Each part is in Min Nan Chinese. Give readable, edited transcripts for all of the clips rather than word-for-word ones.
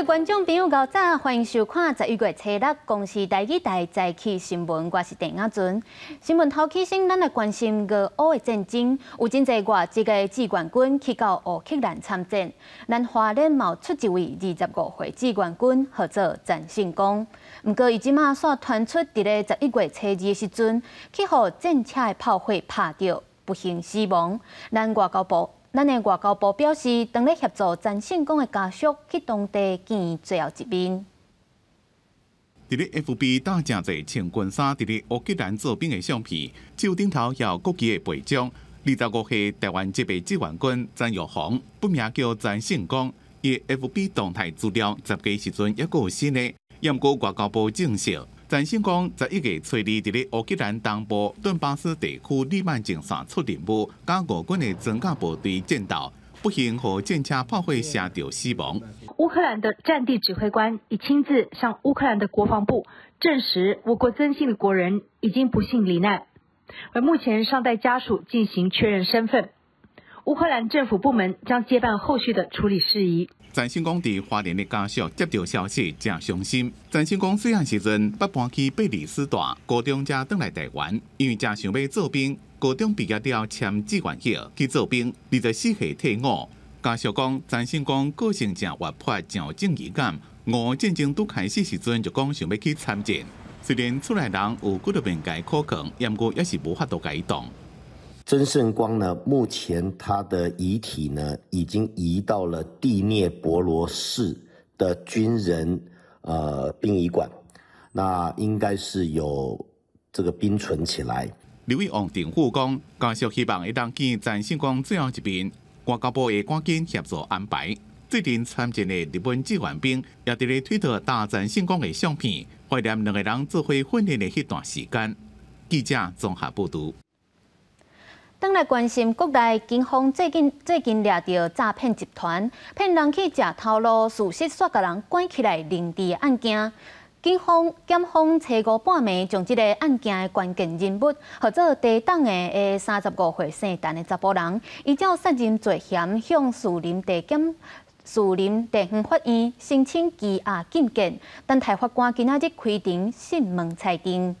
觀眾朋友，早歡迎收看11月初六公視台語台早起新聞，我是鄭亞尊。新聞頭起先，咱來關心俄烏的戰爭，有真濟外籍的志願軍去到烏克蘭參戰。咱花蓮嘛出一位25歲志願軍，號做陳勝光。毋過伊這馬煞傳出佇咧11月初二的時陣，去予戰車的炮火拍著，不幸死亡。咱的外交部表示，當咧協助陳勝光的家屬去當地見伊最後一面。佇咧 FB 貼誠濟穿軍衫佇咧烏克蘭做兵的相片，手頂頭有國旗的徽章。25歲台灣籍的志願軍曾玉紅，本名叫陳勝光，伊 FB 動態資料十幾時陣猶閣有新的，毋過外交部證實，陳勝光11月初二佇咧烏克蘭東部頓巴斯地區利曼前線出任務，佮俄軍的裝甲部隊戰鬥，不幸予戰車炮火射著死亡。烏克蘭的戰地指揮官已親自向烏克蘭的國防部證實，我國曾姓的國人已經不幸罹難，而目前尚待家屬進行確認身份。烏克蘭政府部門將接辦後續的處理事宜。陳勝光佇花蓮的家屬接到消息，誠傷心。陳勝光細漢時陣捌搬去貝里斯蹛，高中才轉來台灣，因為誠想欲做兵，高中畢業了簽志願役去做兵，24歲退伍。家屬講，陳勝光個性誠活潑，誠有正義感。俄烏戰爭拄開始時陣就講想欲去參戰，雖然厝內人有幾落遍共伊苦勸，毋過猶是無法度共伊擋。曾勝光呢，目前他的遺體呢，已經移到了第聶伯羅市的軍人殯儀館，那應該是有這個冰存起來。立委王定富講，家屬希望會當見陳勝光最後一面，外交部會趕緊協助安排。最近參戰的日本志願兵也佇咧推特貼陳勝光的相片，懷念兩个人做伙訓練的彼段時間。記者綜合報導。轉來關心國內警方最近掠著詐騙集團，騙人去食頭路，事實煞共人關起來凌遲的案件。警方檢方初五半暝將這个案件的關鍵人物，號做地黨的35歲姓陳的查埔人，依照殺人罪嫌向士林地方法院申請羈押禁見，等待法官今仔日開庭訊問裁定。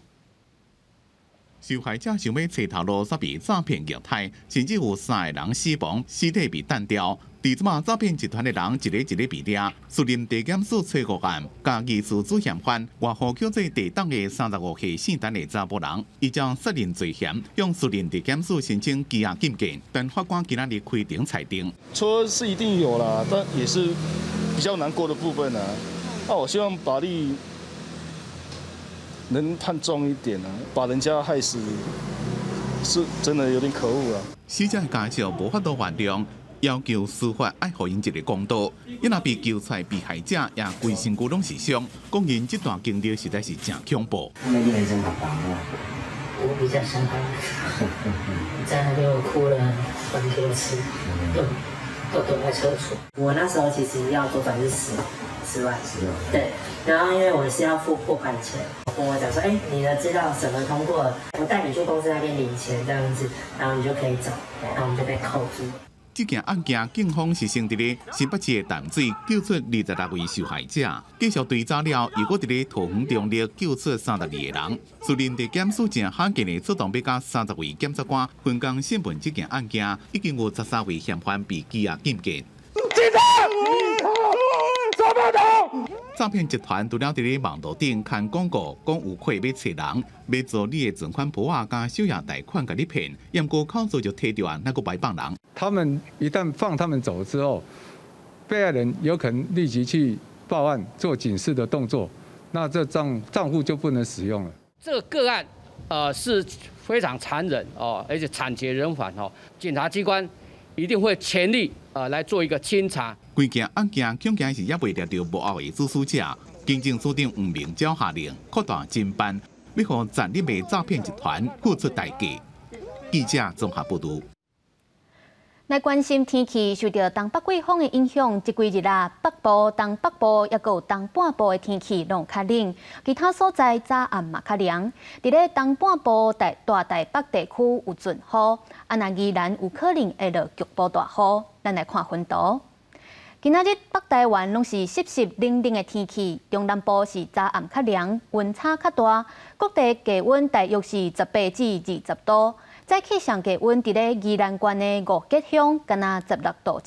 受害者想欲揣頭路，煞被詐騙虐待，甚至有三个人死亡，屍體被彈掉。佇這馬詐騙集團的人一个一个被掠，士林地檢署初五暗，共疑似主嫌犯，外號叫做地黨的35歲姓陳的查埔人，依照殺人罪嫌，向士林地檢署申請羈押禁見，等法官今仔日開庭裁定。說是一定有啦，但也是比較難過的部分啊。那我希望法律能判重一點啊，把人家害死，是真的有點可惡啊。死者家屬無法度原諒，要求司法愛予𪜶一个公道。伊若被救出來被害者也規身軀攏是傷，講𪜶這段經歷實在是誠恐怖。他們變成爸爸嗎？我比較想他，在那邊我哭了很多次，都躲在廁所。我那時候其實要周轉是10萬，對，然後因為我是要付破款錢，跟我講說，哎，你的資料審核通過了，我帶你去公司那邊領錢這樣子，然後你就可以走，然後我們就被扣住。這件案件，警方是先佇咧新北市的淡水救出26位受害者，繼續追查了，又閣佇咧桃園中壢救出32个人。士林地檢署誠罕見的出動，欲佮30位檢察官分工審問這件案件，已經有13位嫌犯被羈押禁見。警察，詐騙集團除了佇咧網路頂刊廣告，講有客欲揣人，欲做你的存款簿仔佮小額貸款共你騙，毋過口座就提著啊，猶閣袂放人。他們一旦放他們走之後，被害人有可能立即去報案做警示的動作，那這帳戶就不能使用了。這個個案，是非常殘忍哦，而且慘絕人寰哦。檢察機關一定會全力來做一個清查。規件案件恐驚是猶未掠著幕後的主使者，警政署長黃明昭下令擴大偵辦，欲予殘忍的詐騙集團付出代價。記者綜合報導。來關心天氣，受著東北季風的影響，這幾日啊，北部、東北部猶閣有東半部的天氣攏較冷，其他所在早暗嘛較涼。佇咧東半部大台北地區有陣雨，啊若宜蘭有可能會落局部大雨。咱來看分圖。今仔日北台灣攏是濕濕冷冷的天氣，中南部是早暗較涼，溫差較大。各地低溫大約是18至20度。早起上低溫佇咧宜蘭縣的五結鄉，敢若16.7度。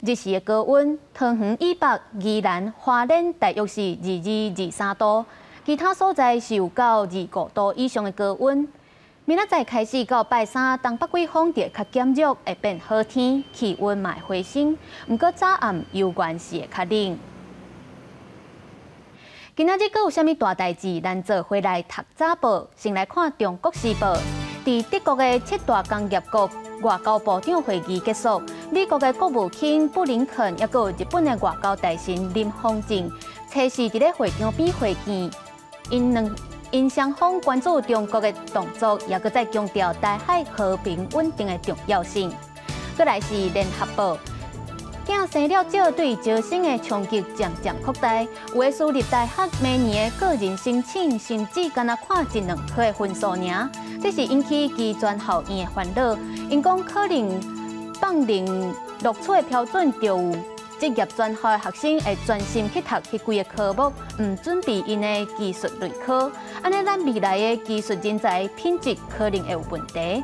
日時的高溫，桃園以北、宜蘭、花蓮大約是22、23度，其他所在是有到25度以上的高溫。明仔載開始到拜三，東北季風就會較減弱，會變好天，氣溫嘛會回升。毋過早暗猶原是會較冷。今仔日閣有啥物大代誌？咱做伙來讀早報，先來看《中國時報》。佇德國的七大工業國外交部長會議結束，美國的國務卿布林肯，抑閣有日本的外交大臣林芳正，初四佇咧會場邊會見，𪜶兩𪜶雙方關注中國的動作，也閣再強調台海和平穩定的重要性。閣來是聯合報。囝生了少對招生的衝擊漸漸擴大，有的私立大學每年的個人申請，甚至干焦看一兩科的分數爾，這是引起技專校院的煩惱。𪜶講可能放任錄取的標準，就有職業專校的學生會專心去讀彼幾个科目，毋準備𪜶的技術類科，按呢咱未來的技術人才品質可能會有問題。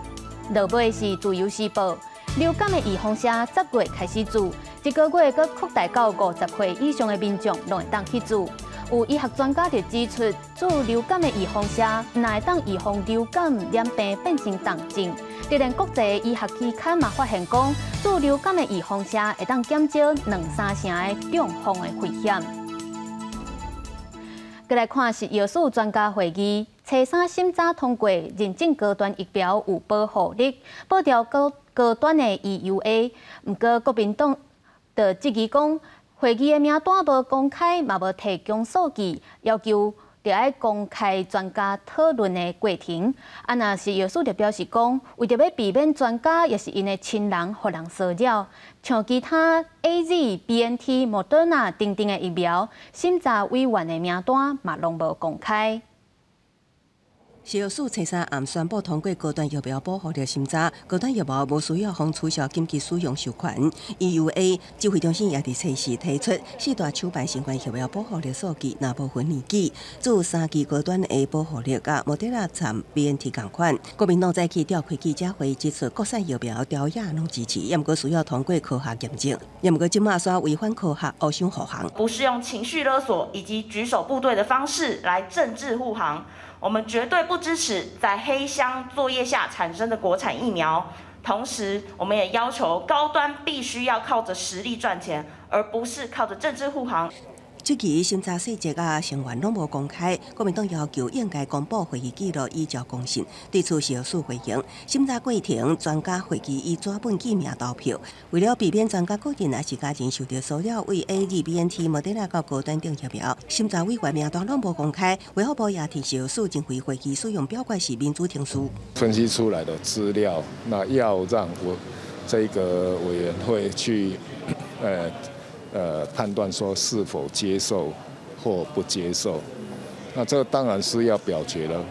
落尾是自由時報。流感的預防射10月開始注，這個月閣擴大到50歲以上的民眾攏會當去注。有醫學專家就指出，注流感的預防射，毋會當預防流感染病變成重症。就連國際醫學期刊嘛發現講，注流感的預防射會當減少兩三成的中風的危險。閣來看食藥署專家會議，初三審查通過認證高端疫苗有保護力，保掉高高端的 EUA。毋過國民黨就質疑講，會議的名單無公開，嘛無提供數據，要求著愛公開專家討論的過程。啊，若食藥署就表示講，為著欲避免專家抑是𪜶的親人予人騷擾，像其他 AZ、BNT、莫德納等等的疫苗，審查委員的名單嘛攏無公開。食藥署初三暗宣布通過高端疫苗保護力審查，高端疫苗無需要予取消緊急使用授權。EUA 指揮中心也佇初四提出四大廠牌新冠疫苗保護力數據，若無分年紀，注三劑高端的保護力佮莫德納摻 BNT 仝款。國民黨早起召開記者會，指出國產疫苗朝野攏支持，毋過需要通過科學驗證。毋過這馬煞違反科學，烏相護航。不是用情緒勒索以及舉手部隊的方式來政治護航。我們絕對不支持在黑箱作業下產生的國產疫苗，同時我們也要求高端必須要靠着實力賺錢，而不是靠着政治護航。這期審查細節佮成員攏無公開，國民黨要求應該公布會議記錄以昭公信。對此，食藥署回應，審查過程專家會議以紙本記名投票，為了避免專家個人抑是家人受著騷擾，對 AZ、BNT、莫德納佮高端等疫苗，審查委員名單攏無公開。衛福部也提食藥署認為會議使用表決是民主程序。分析出來的資料，那要讓我這個委員會去，判斷說是否接受或不接受，那這個當然是要表決了，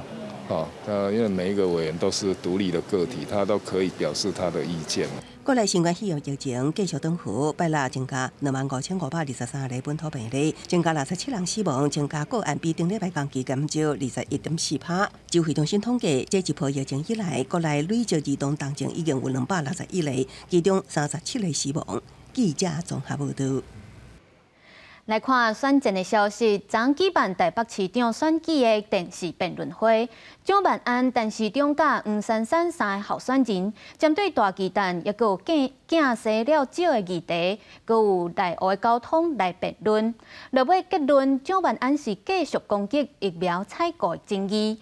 啊，因為每一個委員都是獨立的個體，他都可以表示他的意見。國內新冠肺炎疫情繼續轉負，拜六增加25,523例本土病例，增加67人死亡，增加個案比頂禮拜同期減少21.4%。指揮中心統計，這一波疫情以來，國內累計兒童重症已經有261例，其中37例死亡。記者綜合報道。來看選戰的消息，昨舉辦台北市長選舉的電視辯論會，蔣萬安、陳時中佮黃珊珊三个候選人，針對大巨蛋抑閣有囝囝生了少的議題，閣有內湖的交通來辯論。落尾結論，蔣萬安是繼續攻擊疫苗採購的爭議。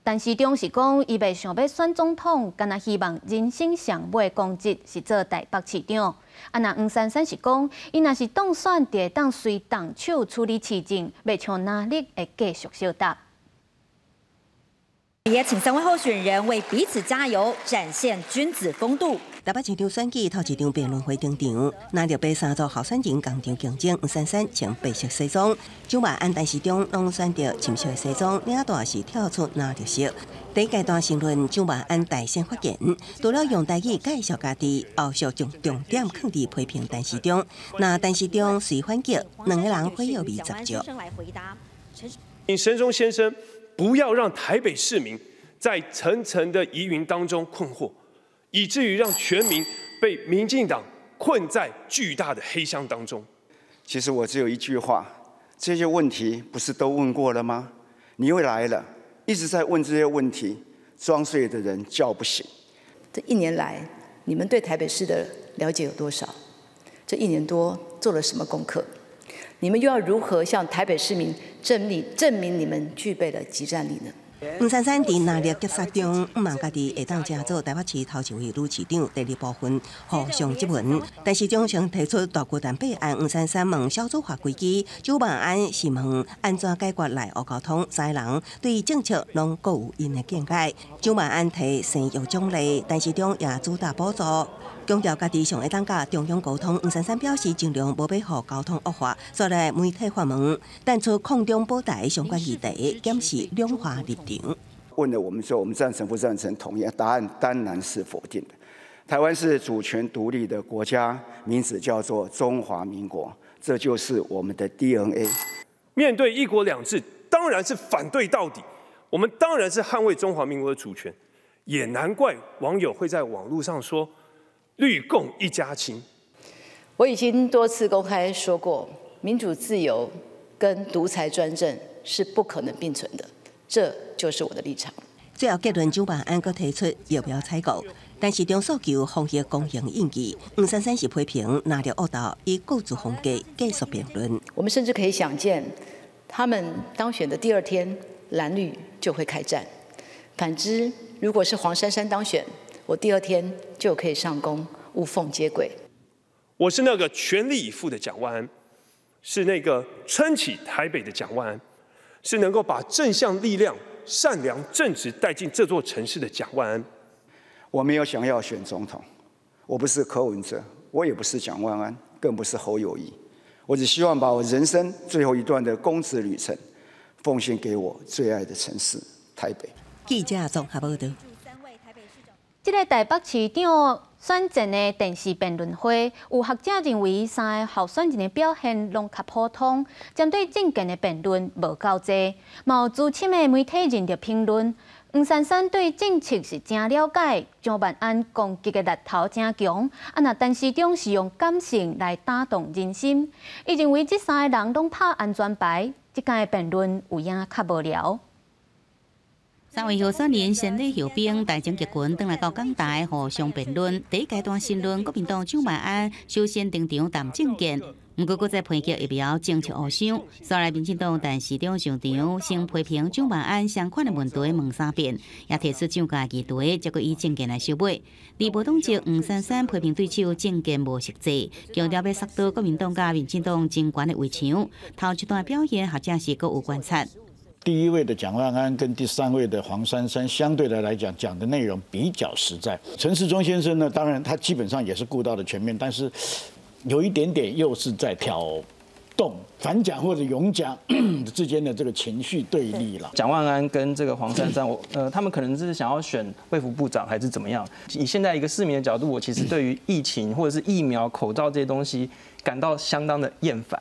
陳時中是講，伊袂想欲選總統，干焦希望人生上尾公職是做台北市長。啊，若黃珊珊是講，伊若是當選，就會當隨黨手處理市政，袂像藍綠會繼續相鬥。也請三位候選人為彼此加油，展現君子風度。台北市長選舉頭一場辯論會登場，藍綠白三組候選人仝場競爭，黃珊珊穿白色西裝，蔣萬安、陳時中攏選擇深色西裝，領帶是跳出藍綠色。第一階段申論，蔣萬安代先發言，除了用台語介紹家己，後續將重點囥佇批評陳時中。那陳時中隨反擊，兩個人火藥味十足。請陳時中先生不要讓台北市民在層層的疑雲當中困惑，以至於讓全民被民進黨困在巨大的黑箱當中。其實我只有一句話：這些問題不是都問過了嗎？你又來了，一直在問這些問題，裝睡的人叫不醒。這一年來，你們對台北市的了解有多少？這一年多做了什麼功課？你們又要如何向台北市民證明你們具備了即戰力呢？黃珊珊佇藍綠夾殺中，毋望家己會當成做台北市頭一位女市長。第二部分互相質問，陳時中先提出大巨蛋弊案，黃珊珊問小組化危機，蔣萬安是問按怎解決內湖交通，三個人對政策攏各有𪜶的見解。蔣萬安提生育獎勵，陳時中也主打補助，強調家己上會當佮中央溝通。黃珊珊表示盡量無欲予交通惡化，煞來媒體發問，淡出抗中保台相關議題，檢視兩岸立場。問了我們說，我們贊成不贊成統一？答案當然是否定的。台灣是主權獨立的國家，名字叫做中華民國，這就是我們的 DNA。面對一國兩制，當然是反對到底。我們當然是捍衛中華民國的主權，也難怪網友會在網路上說“綠共一家親”。我已經多次公開說過，民主自由跟獨裁專政是不可能並存的。這就是我的立場。最後結論，蔣萬安閣提出疫苗採購，陳時中訴求防疫公平應記。黃珊珊是批評藍綠惡鬥，以各自風格繼續辯論。我們甚至可以想見，他們當選的第二天，藍綠就會開戰。反之，如果是黃珊珊當選，我第二天就可以上工，無縫接軌。我是那個全力以赴的蔣萬安，是那個撐起台北的蔣萬安。是能夠把正向力量、善良、正直帶進這座城市的蔣萬安。我沒有想要選總統，我不是柯文哲，我也不是蔣萬安，更不是侯友宜。我只希望把我人生最後一段的公職旅程，奉獻給我最愛的城市台北。記者綜合報導。這个台北市長選戰的電視辯論會，有學者認為三个候選人的表現攏較普通，針對政見的辯論無夠濟。嘛有資深的媒體人就評論，黃珊珊對政策是誠了解，蔣萬安攻擊的力頭誠強，啊若陳時中是用感性來打動人心。伊認為這三个人攏拍安全牌，這屆辯論有影較無聊。三位候選人先禮後兵，台中集群轉來到講台互相辯論。第一階段申論，國民黨蔣萬安首先登場談政見，毋過閣再抨擊疫苗政策烏傷。煞來民進黨陳時中上場，先批評蔣萬安相款的問題問三遍，也提出漲價議題，才閣以政見來收尾。而無黨籍黃珊珊批評對手政見無實際，強調欲捒倒國民黨佮民進黨爭權的圍牆。頭一段表現，學者是閣有觀察。第一位的蔣萬安跟第三位的黃珊珊，相對的來講，講的內容比較實在。陳時中先生呢，當然他基本上也是顧到了全面，但是有一點點又是在挑動反蔣或者擁蔣之間的這個情緒對立了。蔣萬安跟這個黃珊珊，他們可能是想要選衛福部長還是怎麼樣？以現在一個市民的角度，我其實對於疫情或者是疫苗、口罩這些東西感到相當的厭煩。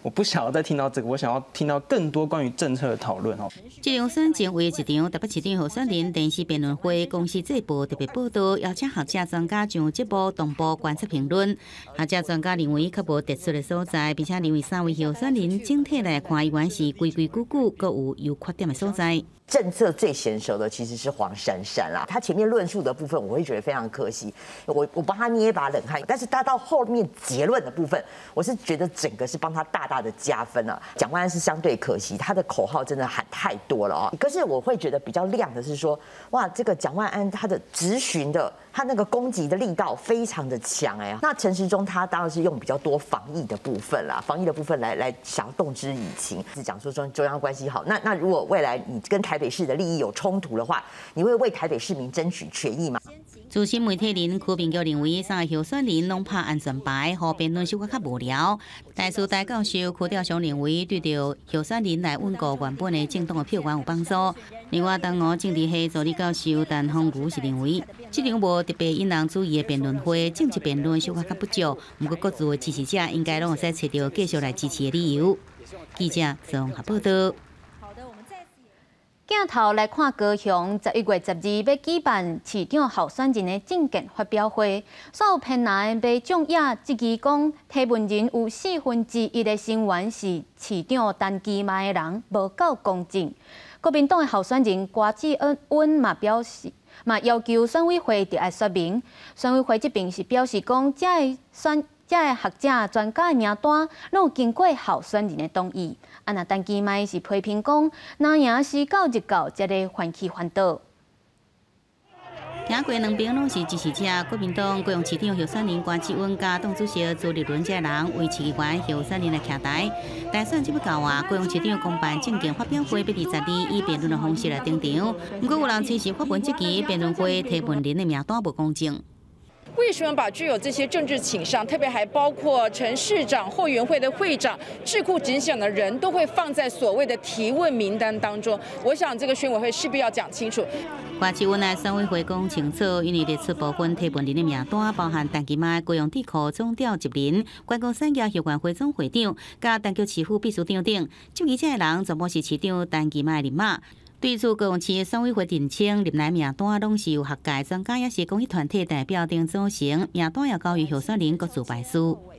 我不想要再聽到這個，我想要聽到更多關於政策的討論哦。這場選戰唯一一場台北市長候選人電視辯論會，公視這部特別報道，邀請學者專家上節目同步觀察評論。學者專家認為較無突出的所在，並且認為三位候選人整體來看，依然是規規矩矩，閣有優缺點的所在。政策最嫻熟的其實是黃珊珊啦，他前面論述的部分，我會覺得非常可惜，我幫他捏一把冷汗。但是他到後面結論的部分，我是覺得整個是幫他大大的加分了。蔣萬安是相對可惜，他的口號真的喊太多了哦。可是我會覺得比較亮的是說，哇，這個蔣萬安他的質詢的，他那個攻擊的力道非常的強哎。那陳時中他當然是用比較多防疫的部分啦，防疫的部分來想要動之以情，是講說中央關係好。那如果未來你跟台北市的利益有衝突的話，你會為台北市民爭取權益嗎？資深媒體人柯明玉認為，三个候選人攏拍安全牌，予辯論小可較無聊。台師大教授柯兆祥認為，對著候選人來穩固原本的政黨的票源有幫助。另外，東吳政治系助理教授陳宏儒是認為，這場無特別引人注意的辯論會，政治辯論小可較不足。毋過各自的支持者應該攏會使揣著繼續來支持的理由。記者綜合報道。鏡頭來看高雄，11月12欲舉辦市長候選人的政見發表會，所有偏藍的民眾也質疑講，提問人有1/4的成員是市長陳其邁的人，無夠公正。國民黨的候選人郭志恩嘛表示，嘛要求選委會著愛說明，選委會這邊是表示講，這个學者專家的名單攏有經過候選人的同意。啊，若陳其邁是批評講，若贏是到日到，才咧翻起翻倒。聽過兩邊攏是支持者，國民黨高雄市長候選人郭志溫佮黨主席朱立倫這人為市議員候選人來徛台。大選這欲到啊，高雄市長公辦政見發表會欲佇十二以辯論的方式來登場。毋過有人隨時發文質疑辯論會提問人的名單無公正。為什麼把具有這些政治傾向，特別還包括陳市長、後援會的會長、智庫執行長的人都會放在所謂的提問名單當中？我想這個選委會勢必要講清楚。郭志溫來選委會講清楚，因為列出部分提問人的名單，包含陳其邁高雄智庫總召集人、觀光產業協會總會長、佮陳菊市府秘書長等，質疑這个人全部是市長陳其邁的人馬。對此，高雄市選委會澄清，入來名單攏是由學界專家，抑是公益團體代表等組成，名單也交予候選人各自排序。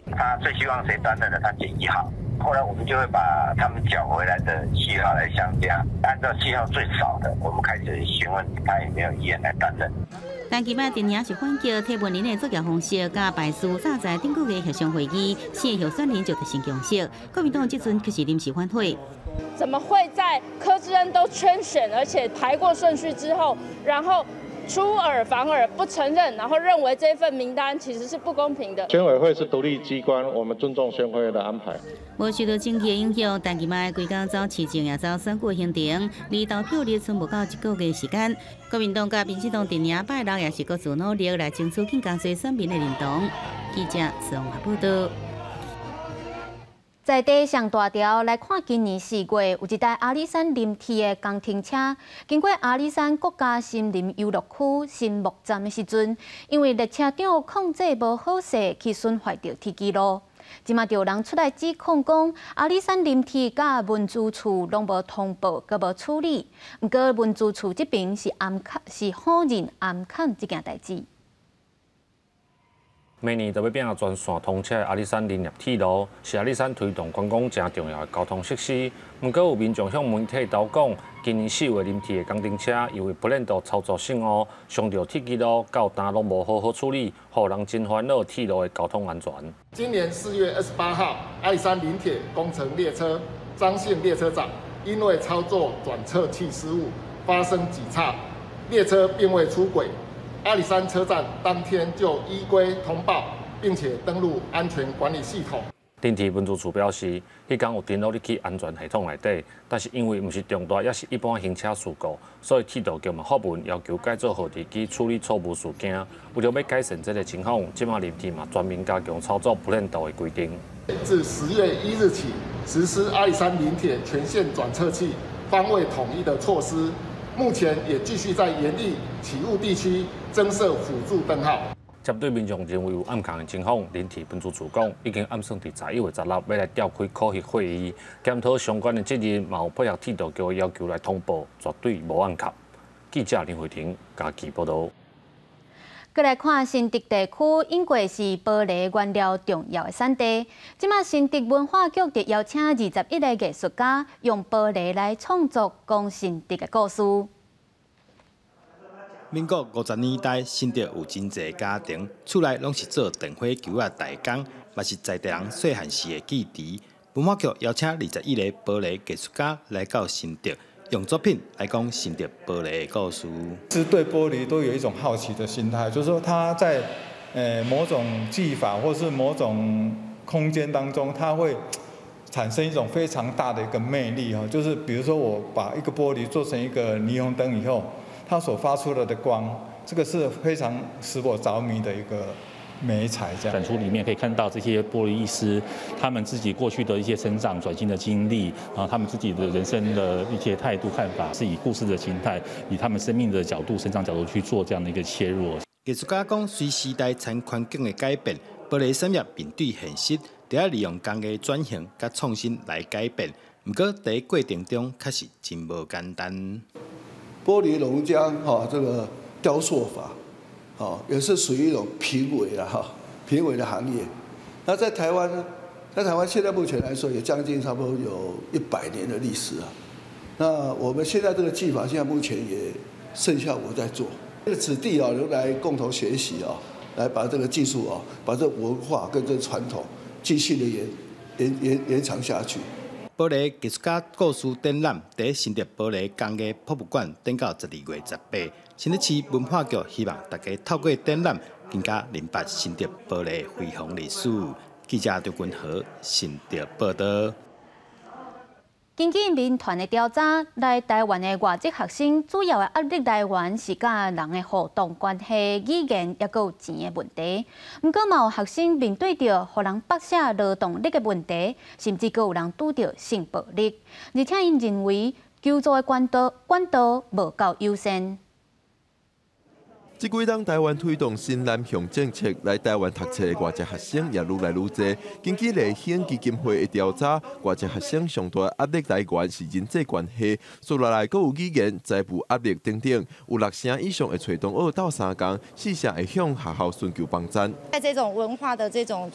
他最希望誰擔任的，他揀一號。後來我們就會把他們繳回來的序號來相加，按照序號最少的，我們開始詢問他有沒有意願來擔任。陳其邁陣營是反擊提問人的作業方式，佮排序早在頂個月協商會議，四个候選人就達成共識。國民黨這陣卻是臨時反悔。怎麼會在柯志恩都圈選，而且排過順序之後，然後出爾反爾不承認，然後認為這份名單其實是不公平的？選委會是獨立機關，我們尊重選委會的安排。無受到政見影響，陳其邁規工走市政，也走選舉行程，離投票日賰無夠一個月時間。國民黨佮民進黨陣營拜六也是各自努力來爭取更加濟選民的認同。記者宋華報道。在地上大條來看，今年4月有一台阿里山林鐵的工程車，經過阿里山國家森林遊樂區新木站的時陣，因為列車長控制無好勢，去損壞著鐵軌路。這馬就有人出來指控講，阿里山林鐵佮文資處攏無通報，閣無處理。毋過文資處這邊是暗是否認暗崁這件代誌。明年就欲變全線通車的阿里山林業鐵路，是阿里山推動觀光誠重要的交通設施。毋過有民眾向媒體投講，今年4月林鐵的工程車因為不連道操作失誤，傷著鐵軌路，到今攏無好好處理，予人真煩惱鐵路的交通安全。今年4月28號，阿里山林鐵工程列車張姓列車長因為操作轉測器失誤，發生擠岔，列車並未出軌。阿里山車站當天就依規通報，並且登錄安全管理系統。林鐵文資處表示，彼工有登錄入去安全系統內底，但是因為毋是重大，抑是一般行車事故，所以鐵道局嘛發文要求改做號誌機處理錯誤事件。為著欲改善這个情況，這馬林鐵嘛全面加強操作不連道的規定。自10月1日起，實施阿里山林鐵全線轉測器方位統一的措施。目前也繼續在研議起霧地區增設輔助燈號。針對民眾認為有暗崁的情況，林鐵文資處講已經暗算佇11月16欲來召開考核會議，檢討相關的責任，嘛有配合鐵道局的要求來通報，絕對無暗崁。記者林慧婷嘉義報導。閣來看新竹地區，永過是玻璃原料重要的產地。這馬新竹文化局就邀請21个藝術家，用玻璃來創作講新竹的故事。民國50年代，新竹有真濟家庭，厝內攏是做電火球仔代工，嘛是在地人細漢時的記憶。文化局邀請21個玻璃藝術家來到新竹，用作品來講新竹玻璃的故事。其實對玻璃都有一種好奇的心態，就是說它在某種技法或是某種空間當中，它會產生一種非常大的一個魅力哈。就是比如說我把一個玻璃做成一個霓虹燈以後，它所發出來的光，這個是非常使我着迷的一個媒材。這樣展出裡面可以看到這些玻璃藝師，他們自己過去的一些成長轉型的經歷，然後他們自己的人生的一些態度看法，是以故事的形態，以他們生命的角度、成長角度去做這樣的一個切入。藝術家講，隨時代參環境的改變，玻璃產業面對現實，得愛利用工藝轉型佮創新來改變。毋過，佇過程中確實真無簡單。玻璃熔漿哈，這個雕塑法，哦，也是屬於一種瀕危了哈，瀕危的行業。那在台灣呢？在台灣現在目前來說，也將近差不多有100年的歷史啊。那我們現在這個技法，現在目前也剩下我在做。這個子弟啊，留來共同學習啊，來把這個技術啊，把這文化跟這傳統繼續的延長下去。玻璃藝術家故事展覽佇新竹玻璃工藝博物館展到12月18。新竹市文化局希望大家透過展覽，更加明白新竹玻璃輝煌歷史。記者張君和新竹報導。根據民團的調查，來台灣的外籍學生主要的壓力來源是佮人的互動關係、語言抑閣有錢的問題。毋過嘛有學生面對著予人剝削勞動力的問題，甚至閣有人拄著性暴力。而且𪜶認為求助的管道無夠友善。這幾冬台灣推動新南向政策，來台灣讀冊的外籍學生也愈來愈濟。根據麗興基金會的調查，外籍學生上大壓力來源是人際關係，紲落來閣有語言、財務壓力等等。有六成以上會揣同學鬥相共，四成會向學校尋求幫贊。在這種文化的這種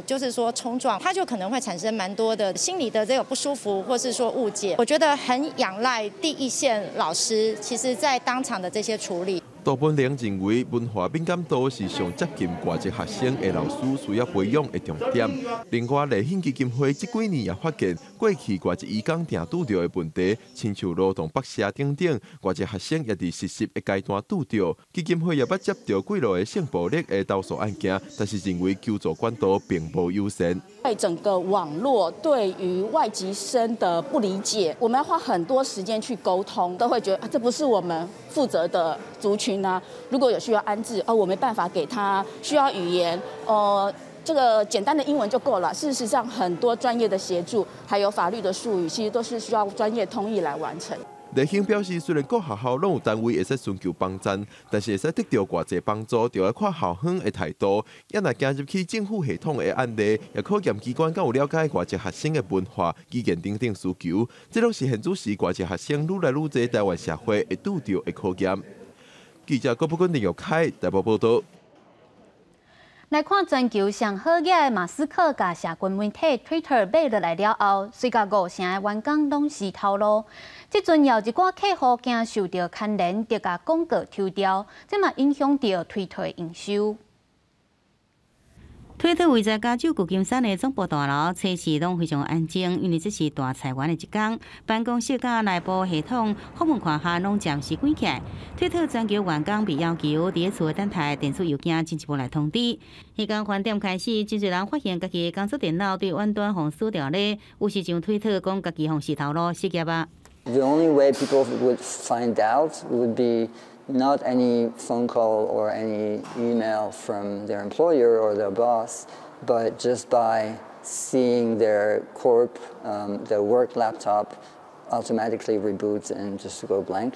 就是說衝撞，它就可能會產生蠻多的心理的這個不舒服，或是說誤解。我覺得很仰賴第一線老師，其實在當場的這些處理。杜本玲認為，文化敏感度是上接近外籍學生的老師需要培養的重點。另外，麗興基金會這幾年也發現，過去外籍移工定拄著的問題，親像勞動剝削等等，外籍學生也佇實習的階段拄著。基金會也捌接著幾落个性暴力的投訴案件，但是認為求助管道並無友善。在整個網絡對於外籍生的不理解，我們要花很多時間去溝通，都會覺得啊，這不是我們負責的族群啊。如果有需要安置，哦，我沒辦法給他需要語言，哦，這個簡單的英文就夠了。事實上，很多專業的協助，還有法律的術語，其實都是需要專業通譯來完成。麗興表示，雖然各學校攏有單位會使尋求幫贊，但是會使得著偌濟幫助，就愛看校方的態度。也若行入去政府系統的案例，也考驗機關敢有了解外籍學生的文化、語言等等需求。這攏是現此時外籍學生愈來愈濟台灣社會會拄著的考驗。記者郭寶君、林玉凱台北報導。來看全球上好額的馬斯克，共社群媒體 Twitter 買落來了後，隨共五成的員工攏辭頭路。這陣有一寡客戶驚受著牽連，著共廣告抽掉，這嘛影響著推特營收。推特位在加州舊金山的總部大樓，初時攏非常安靜，因為這是大裁員的一天。辦公室佮內部系統訪問權限攏暫時關起來。推特全球員工被要求佇厝等待電子郵件進一步來通知。彼工飯點開始，真濟人發現家己的工作電腦對遠端予鎖著咧，有時像推特講家己予辭頭路失業啊。 The only way people would find out would be not any phone call or any email from their employer or their boss, but just by seeing their corp, their work laptop automatically reboot and just go blank.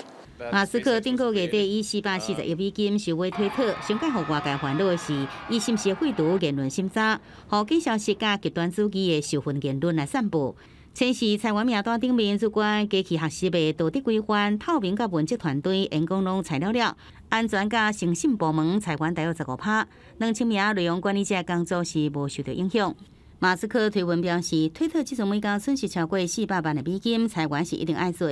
馬斯克頂個月底以440億美金收買推特，上蓋予外界煩惱的是，伊是毋是廢除言論審查，予假消息佮極端主義的仇恨言論來散布。先是裁員名單頂面主管機器學習的道德規範、透明佮問責團隊員工攏裁了了，安全佮誠信部門裁員大約15趴，2000名內容管理者工作是無受著影響。馬斯克推文表示，推特這陣每工損失超過400萬的美金，裁員是一定愛做。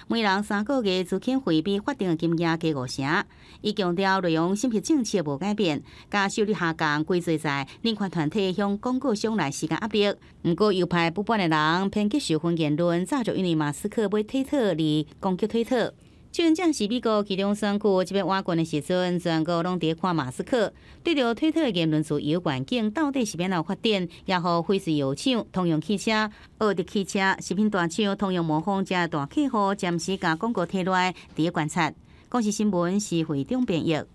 每人3個月資遣費比法定的金額加五成。伊強調內容審核政策無改變，共收入下降，歸罪在人權團體向廣告商來施加壓力。毋過右派不滿的人抨擊仇恨言論，早就因為馬斯克買推特而攻擊推特。這陣正是美國期中選舉這欲倚近的時陣，全國攏佇看馬斯克對著推特的言論自由環境到底是欲按怎發展，也予輝瑞藥廠、通用汽車、奧迪汽車、食品大廠、通用摩風遮大客戶暫時共廣告提落來，佇咧觀察。公視新聞是會長編譯。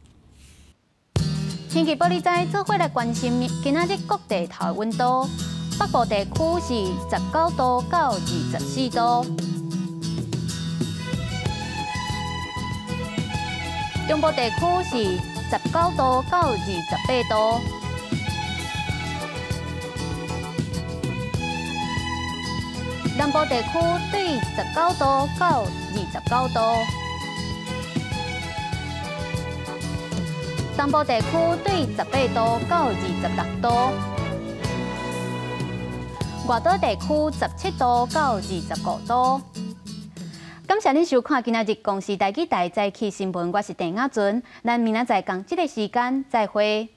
天氣報你知，做伙來關心今仔日各地頭溫度。北部地區是19度到24度，中部地區是19度到28度，南部地區對19度到29度。東部地區對18度到26度，外島地區17度到25度。感謝您收看今仔日公視台語台早起新聞，我是鄭雅純，咱明仔載仝這个時間再會。